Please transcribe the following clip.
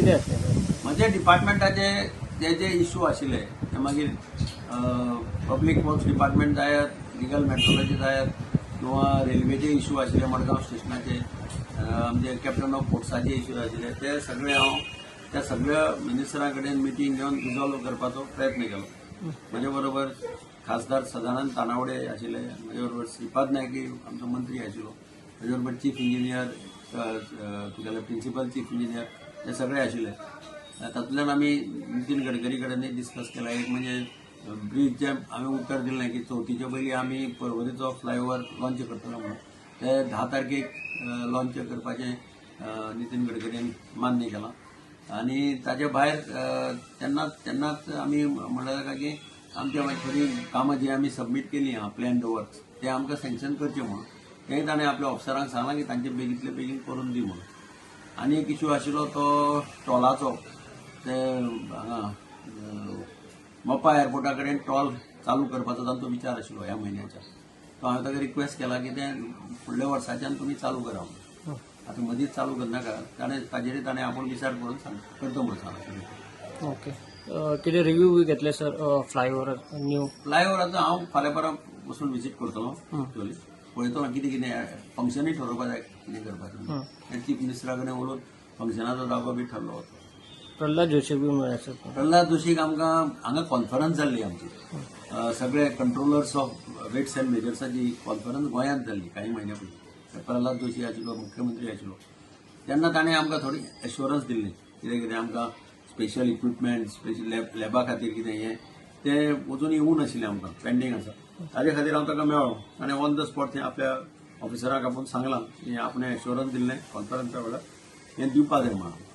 कितें आसलें सर? म्हजे डिपार्टमेंटाचे जे जे इशू आशिल्ले ते मागीर पब्लीक वर्क्स डिपार्टमेंट जायत, लिगल मेट्रोलॉजी जायत किंवा रेल्वेचे इशू आशिल्ले मडगांव स्टेशनाचे, आमचे कॅप्टन ऑफ पोर्ट्साचे इशू आशिल्ले, ते सगळे हांव त्या सगळ्या मिनिस्टरा कडेन मिटींग घेवन रिजॉल्व करपाचो प्रयत्न केलो. म्हजे बरोबर खासदार सदानंद तानावडे आशिल्ले, म्हजे बरोबर श्रीपाद नायक आमचो मंत्री आशिल्लो, म्हजे बरोबर चीफ इंजिनियर, तुगेले प्रिंसिपल चीफ इंजिनियर, हे सगळे आशिल्ले. तातूंतल्यान आमी नितीन गडकरी कडेनूय डिस्कस केला. एक म्हणजे ब्रीज जे आमी उतर दिल्लें की चवथीचे पयलीं आमी पर्वरीचो फ्लायओवर लॉन्च करतलो म्हणून, ते 10 तारखेक लॉन्च करपाचें नितीन गडकरीन मान्य केलां. आनी ताजे भायर तेन्नाच आमी म्हणलें ताका की आमच्या मागीर थोडीं कामां जीं आमी सबमीट केलीं आहा प्लॅन्ड वर्क्स, ते आमकां सँक्शन करचें म्हणून तेंय ताणें आपल्या ऑफिसरांक सांगलां की तांचे बेगींतले बेगीन करून दी म्हणून. आनी एक इशू आशिल्लो तो टॉलाचो. ते हांगा मोपा एअरपोर्टा कडेन टॉल चालू करपाचो तांचो विचार आशिल्लो ह्या म्हयन्याच्या. तो हांवें ताका रिक्वेस्ट केला की तें फुडल्या वर्साच्यान तुमी चालू करा म्हणून, आतां मदींच चालू करनाका. ताणें ताजेर ताणें आपूण विचार करून सांग करता म्हणून सांगलां. ओके, कितें रिव्यू बी घेतले सर फ्लायओवर न्यू? फ्लायओवराचो हांव फाल्यां परां वचून विजीट करतलो. एक्चुअली पळयतलो कितें कितें फंक्शनूय ठरोवपा जाय कितें करपाचें. चीफ मिनिस्टरा कडेन उलोवन फंक्शनाचो जागो बी ठरलो. प्रल्हाद जोशी बी मेळ्ळे सर? प्रल्हाद जोशीक आमकां हांगा कॉन्फरन्स जाल्ली आमची, सगळे कंट्रोलर्स ऑफ वेट्स अँड मेजर्साची कॉन्फरन्स गोंयांत जाल्ली काही म्हयन्या पयलीं. प्रल्हाद जोशी आशिल्लो, मुख्यमंत्री आशिल्लो. तेन्ना ताणें आमकां थोडी एश्योरन्स दिल्ली कितें कितें आमकां स्पेशल इक्विपमेंट, स्पेशल लॅबा खातीर कितें हें तें अजून येवूं नाशिल्लें, आमकां पेंडींग आसा. ताजे खातीर हांव ताका मेळ्ळो. ताणें ऑन the spot थंय आपल्या ऑफिसराक आपोवन सांगलां की आपणें एश्योरन्स दिल्लें कॉन्फरन्सा वेळार, हें दिवपा जाय म्हणून.